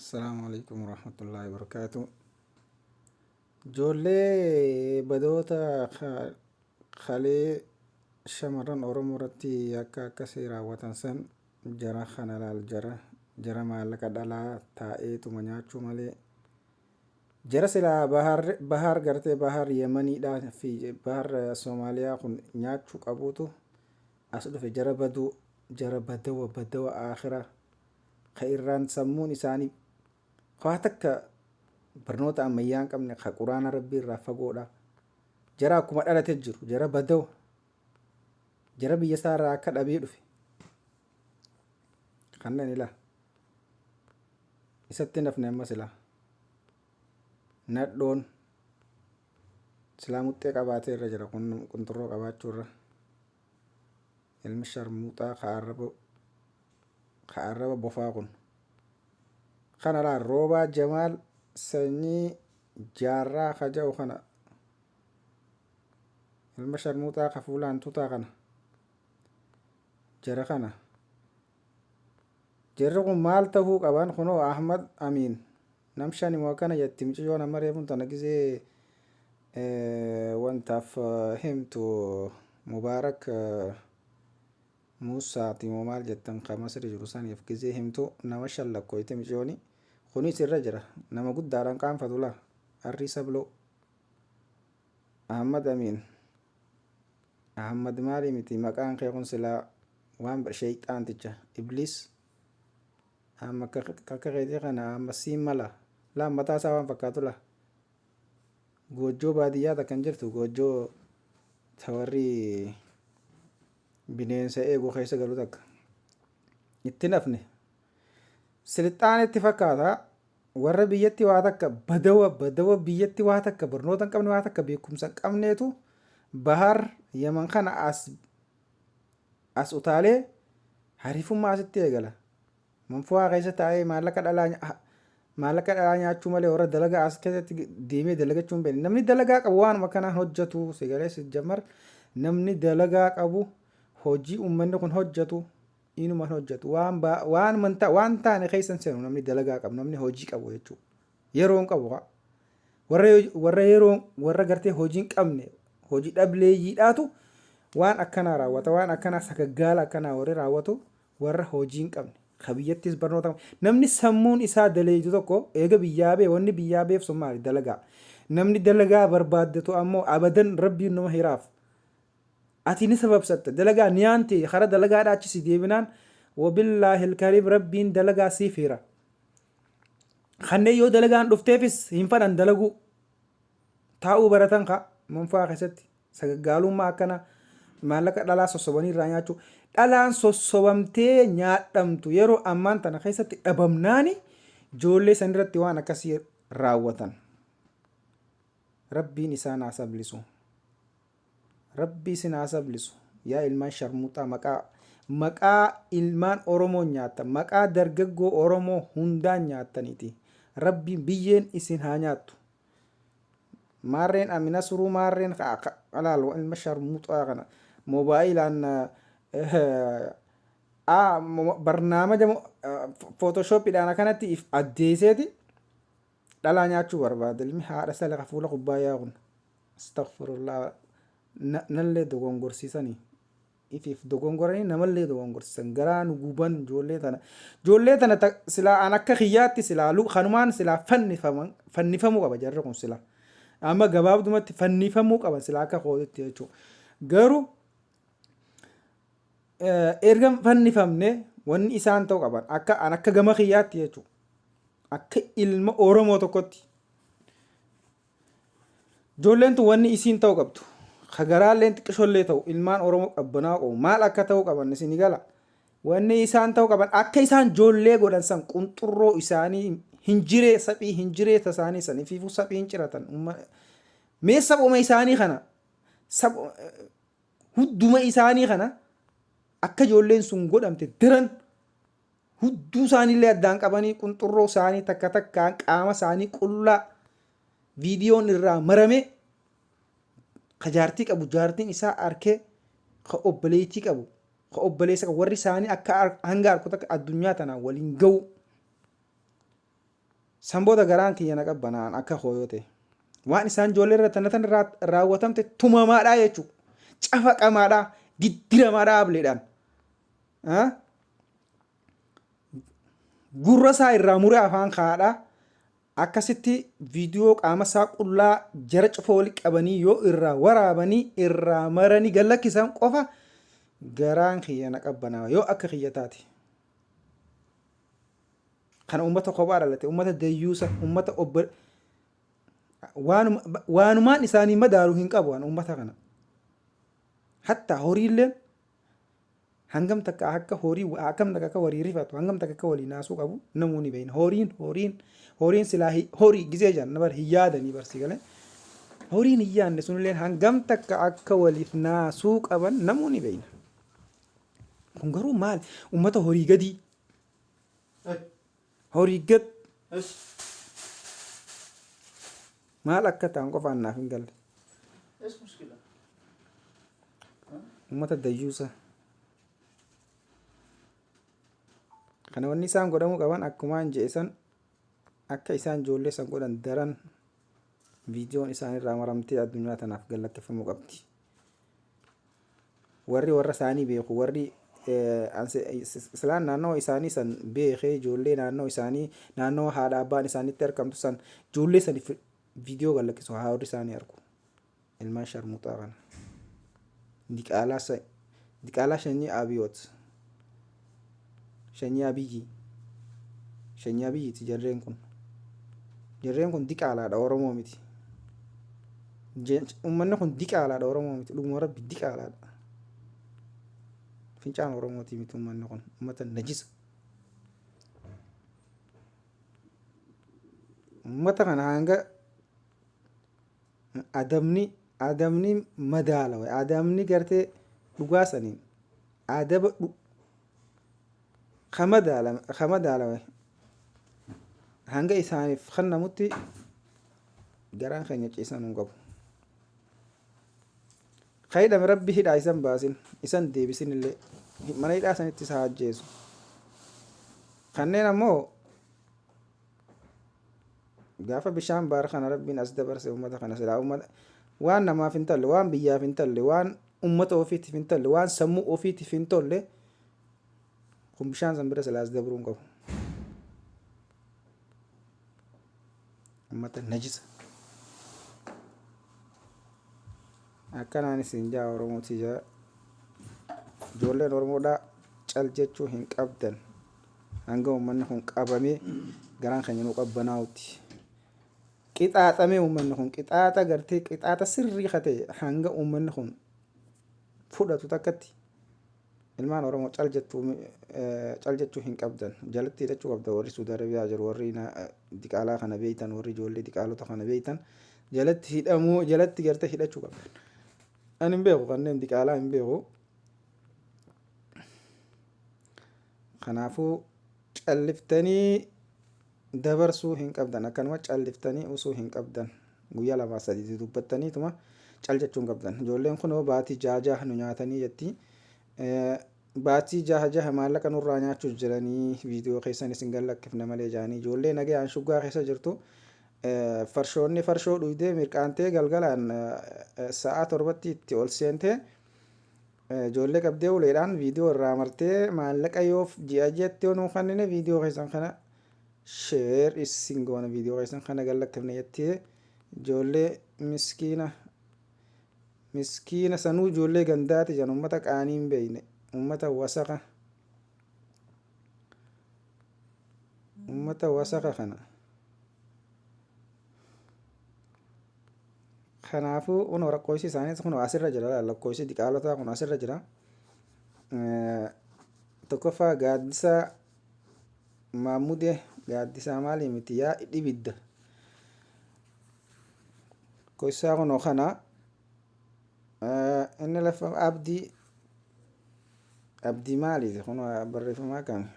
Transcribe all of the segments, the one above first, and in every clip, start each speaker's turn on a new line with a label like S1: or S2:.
S1: Assalaamu alaikum warahmatullaahi wabarakaatu. Ijoollee badoota kalee shamarran Oromoo irratti akka akkasii raawwatan san jara kana laal, jara jara maallaqa dhalaa taa'eetuma nyaachuu malee jara silaa bahar bahar gartee bahar Yemaniidhaa fi bahar Soomaaliyaa kun nyaachuu qabuutu as dhufe. Jara baduu, jara badawa badawa aakhira ka irraan sammuun isaanii waa takka barnoota ammayyaa hin qabne, ka quraana rabbii irraa fagoodha. Jara akkuma dhalate jiru, jara badawa, jara biyya isaa irraa akka dhabee dhufe kanneen ilaa isatti nafne. Amma silaa nadhoon silaa muxxee qabaatee irra jira kun qunxurroo qabaachuu irra. Ilmi sharmuuxaa ka arraba bofaa kun kana laa. Roobaa Jamaal Sanyii Jaarraa ka ja'u kana, ilma sharmuuxaa ka fuulaan tutaa kana, jara kana. Jarri kun maal tahuu qaban? Kunoo Ahmad Amiin nam shani moo akkana jetti mucayyoon amma reefuun tana gisee wantaaf himtu. Mubaarak Muusaati moo maal jettan, ka Masri jiru saniif gisee himtu nama shan lakkoofte mucayyooni. Kunis irra jira, nama guddaadhaan qaanfatu laa. Arrii sabloo Ahmad Amiin. Ahmad maali miti maqaan kee kun silaa waan sheeyxaanticha ibliis amma akka keetii kana amma siin mala laa. Mataa isaa waan fakkaatu laa. Goojjoo baadiyyaa takka hin jirtu, goojjoo ta warri bineensa eegu keessa galu takka itti nafne. Silixaanetti fakkaata warra biyyatti waa takka badawa badawa biyyatti waa takka barnoota hin qabne, waa takka beekumsa hin qabneetu bahar Yaman kana as as utaalee hariifummaa asitti eegala. Manfu'aa keessa taa'ee maallaqa dhalaa nyaachuu malee warra dalagaa as keessatti deemee dalagachuu hin beekne. Namni dalagaa qabu waanuma kanaan hojjetu sigalee jammar. Namni dalagaa qabu hojii uummanni kun hojjetu inuman hojjetu. Waan taane keessa hin seenu namni dalagaa qabu, namni hojii qabu jechuudha. Yeroo hin qabu haa. Warra yeroo warra gartee hojii hin qabne, hojii dhableeyyiidhaatu waan akkanaa raawwata. Waan akkanaa, sagaggaala akkanaa warri raawwatu warra hojii hin qabne. Ka biyyattis barnoota namni sammuun isaa daleeydu tokko eega biyyaa bee, wanni biyyaa beef sun maali? Dalagaa. Namni dalagaa barbaaddatu ammoo abadan rabbiin nama hiraaf. Ati ni sababsatta dalagaa niyaan ta'e kara dalagaadhaa achi si deebinaan, wabillaahi alkariim, rabbiin dalagaa siif hira. Kanneen yoo dalagaan dhufteefis hin fadhan dalaguu taa'uu baratan ka manfaa keessatti sagaggaalummaa akkana maallaqa dhalaa sossobanii irraa nyaachuu. Dhalaan sossobamtee nyaadhamtu yeroo ammaan tana keessatti dhabamnaani ijoollee sanirratti waan akkasii raawwatan. Rabbiin isaan haa sablisu. Rabbi isin haa sablisu yaa ilmaan sharmuuxaa, maqaa ilmaan Oromoo nyaattan, maqaa dargaggoo Oromoo hundaan nyaattaniiti. Rabbiin biyyeen isin haa nyaattu. Maarreen Amina Suruu, maarreen alaal ilma sharmuuxaa kana moobaayilaan barnaamaja Photoshopidhaan akkanatti if addeesseeti dhalaa nyaachuu barbaada. Ilmi haadha salaqa fuula kubbaayyaa kun, astaghfirullah, nallee dogongorsiisanii, ifiif dogongoranii namallee dogongorsiisan. Garaa nu guban ijoollee tana. Ijoollee tana silaa an akka kiyyaatti silaa kanumaan silaa fannifaman, fannifamuu qaba jarri kun. Silaa amma gabaabdumatti fannifamuu qaban silaa akka kootitti jechuudha. Garuu erga fannifamne wanni isaan ta'u qaban akka an akka gama kiyyaatti jechuudha, akka ilma Oromoo tokkotti ijoolleen tun wanni isiin ta'u qabdu, ka garaalleen xiqqishollee ta'u, ilmaan Oromoo qabbanaa qabu, maal akka ta'uu qaban isin gala. Wanni isaan ta'uu qaban akka isaan ijoollee godhan san qunxurroo isaanii hin jiree, saphii hin jiree tasaanii san ifiifuu saphii hin ciratan. Mee saphuma isaanii kana, hudduma isaanii kana akka ijoolleen sun godhamte daran hudduu isaaniillee addaan qabanii, qunxurroo isaanii takka takkaan qaama isaanii qullaa viidiyoon irraa marame, ka jaartii qabu jaartiin isaa arkee, ka obboleettii qabu ka obboleessa qabu warri isaanii akka hanga harku takka addunyaa tanaan waliin ga'u. San booda garaan kiyya na qabbanaan akka koo yoo ta'e. Waan isaan ijoollee irra tana tan raawwatamte tumamaadhaa jechuudha. Cafaqamaadhaa, diddiramaadhaa ableedhaan. Gurra isaa irraa muree afaan kaa'adhaa. Akkasitti viidiyoo qaama isaa qullaa jara cufa wali qabanii yoo irraa waraabanii irraa maranii gad lakkisan qofa garaan kiyya na qabbanaawa yoo akka kiyya taate. Kana uummata kophaa dhalate, uummata dayyuusa, uummata obbo waanumaan isaanii madaalu hin qabu an uummata kana. Hatta horiilleen Hangam takka akka horii akkam takka akka walii rifatu hangam takka akka walii naasuu qabu namuu ni beekna. Horiin horiin horiin silaa horii gizee jedhan bar hin yaadanii bar si galee. Horiin hin yaadne sunillee hangam takka akka waliif naasuu qaban namuu ni beekna. Kun garuu maal ummata horii gadii horii gad maal akka ta'an qofaan naaf hin galle. Ummata dayyuusa. Kana wanni isaan godhamuu qaban akkumaan je'e san akka isaan ijoollee san godhan daran viidiyoon isaan irraa maramtee addunyaa tanaaf gad lakkifamuu qabdi. Warri warra isaanii beeku warri islaan naannawa isaanii san beekee ijoollee naannoo isaanii naannawa haadha abbaan isaaniitti argamtu san ijoollee saniif viidiyoo gad lakkisu haa warri isaanii argu. Ilmaan sharmuuxaa kana. Diqaalaa diqaalaa shanyii Abiyoot. Shanyii Abiyyi. Shanyii Abiyyiiti jarreen kun. Jarreen kun diqaalaadha Oromoo miti. Uummanni kun diqaalaadha Oromoo miti. Dhuguma Rabbi diqaalaadha. Fincaan Oromootii miti uummanni kun. Uummata najisa. Uummata kana hanga Adabni adabni madaalawe adabni gartee dhugaa saniin adaba dhu ka madaalame ka madaalawe hanga isaaniif kennamutti garaan keenya ciisan hin qabu. Ka hidhame rabbi hidhaa isan baasin isan deebisin illee mana hidhaa sanitti isa haa ajjeesu. Kanneen ammoo Gaafa bishaan baar kana rabbiin as dabarse ummata kana silaa ummata waan namaaf hin talle waan biyyaaf hin talle waan ummata ofiitiif hin talle waan sammuu ofiitiif hin tolle kun bishaan san bira silaa as dabruu hin qabu. Ummata najisa. Akkanaan isin jaa Oromoo tiyya ijoolleen Oromoodhaa cal jechuu hin qabdan. Hanga uummanni kun qabamee garaan keenya nu qabbanaa'utti. Qixaaxamee uummanni kun qixaaxa gartee qixaaxa sirrii ka ta'e hanga uummanni kun fudhatu takkatti ilmaan Oromoo cal jettuu cal jechuu hin qabdan. Jalatti hidhachuu qabda warri Saudi Arabiyaa jiru warri diqaalaa kana beeytan warri ijoollee diqaalota kana beeytan jalatti hidhamuu jalatti gartee hidhachuu qabdan. Ani hin beeku kanneen diqaalaa hin beeku. Kanaafuu calliftanii dabarsuu hin qabdan. Akkanuma calliftanii usuu hin qabdan. Guyyaa lamaa sadii dubbattaniituma cal jechuu hin qabdan. Ijoolleen kunoo baatii jaha jaha nu nyaatanii jetti. Baatii jaha jaha maallaqa nurraa nyaachuuf jiranii viidiyoo keessan isin gad lakkifna malee jaanii ijoollee nagayaan shuggaa keessa jirtu. Farshoonni farshoo dhuydee mirqaantee galgalaan sa'aa torbatti itti ol seentee Ijoollee qabdee uleedhaan viidiyoo irraa martee maallaqa yoo ji'a ji'atti yoo nuu kennine viidiyoo keessan kana sheer isin goona viidiyoo keessan kana gad lakkifne jettee ijoollee miskiina miskiina sanuu ijoollee gandaati jedhan ummata qaanii hin beekne ummata wasaka ummata wasaka kana. Kanaafuu kunoo lakkoofsi isaaniis kunoo asirra jira laal lakkoofsi diqaalotaa kun asirra jira. Tokkoffaa gaaddisaa Maammudee gaaddisaa maalii miti yaa dhibidda. Lakkoofsi isaa kunoo kana. Inni lafa abdii abdii maaliiti kunoo barreeffamaa kan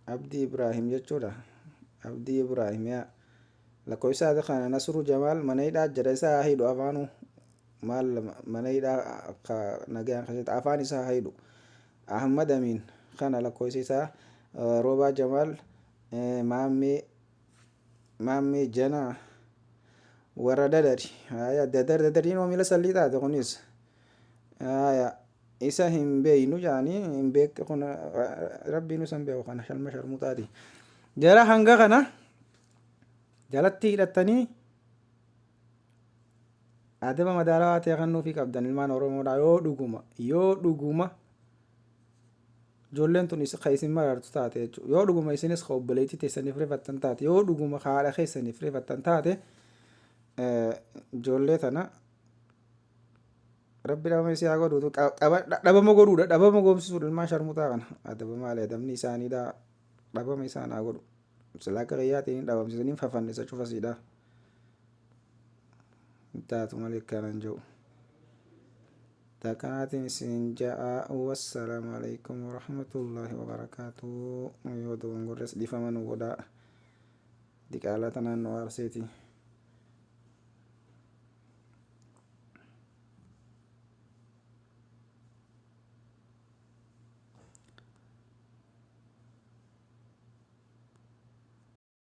S1: Abdii Ibrahim jechuudha. Abdii Ibrahim yaa. Lakkoofsa kana Nasruu Jamaal mana hidhaa jira isaa haa hidhu afaanuu maal mana hidhaa ka nagaan keessatti afaan isaa haa hidhu. Ahmad Amiin kana lakkoofsi isaa Roobaa Jamaal Maammee Maammee Janaa warra Dadari. Haya, Dadar Dadariin oomila sallii taate kunis. Haya, isa hin beeynu jaanii hin beek kun, rabbiin isa hin beeku kana shalma sharmuxaati. Jara hanga kana jalatti hidhattanii adaba madaalawaa ta'e kan nuufii qabdan ilmaan Oromoodhaa. Yoo dhuguma ijoolleen tun ka isin marartu taate jechuudha. Yoo dhuguma isinis ka obboleettii teessaniif rifattan taate, yoo dhuguma haadha keessaniif rifattan taate, ijoollee tana rabbi dhabama isii haa godhuutu, dhabama godhuudha, dhabama goomsisuudha. Ilmaan sharmuxaa kana adaba maali? Adabni isaaniidha, dhabama isaan haa godhu. Silaa akka kiyyaatiin hin dhabamsiisanii fafannisa cufasiidha taatu malee kanan jiru. Takkanaatiin isin ja'a. Wassalaamu alaikum warahmatullaahi wabarakaatu. Yoo dogongorres dhiifama nu godhaa. Diqaalaa tanaan nu aarseeti.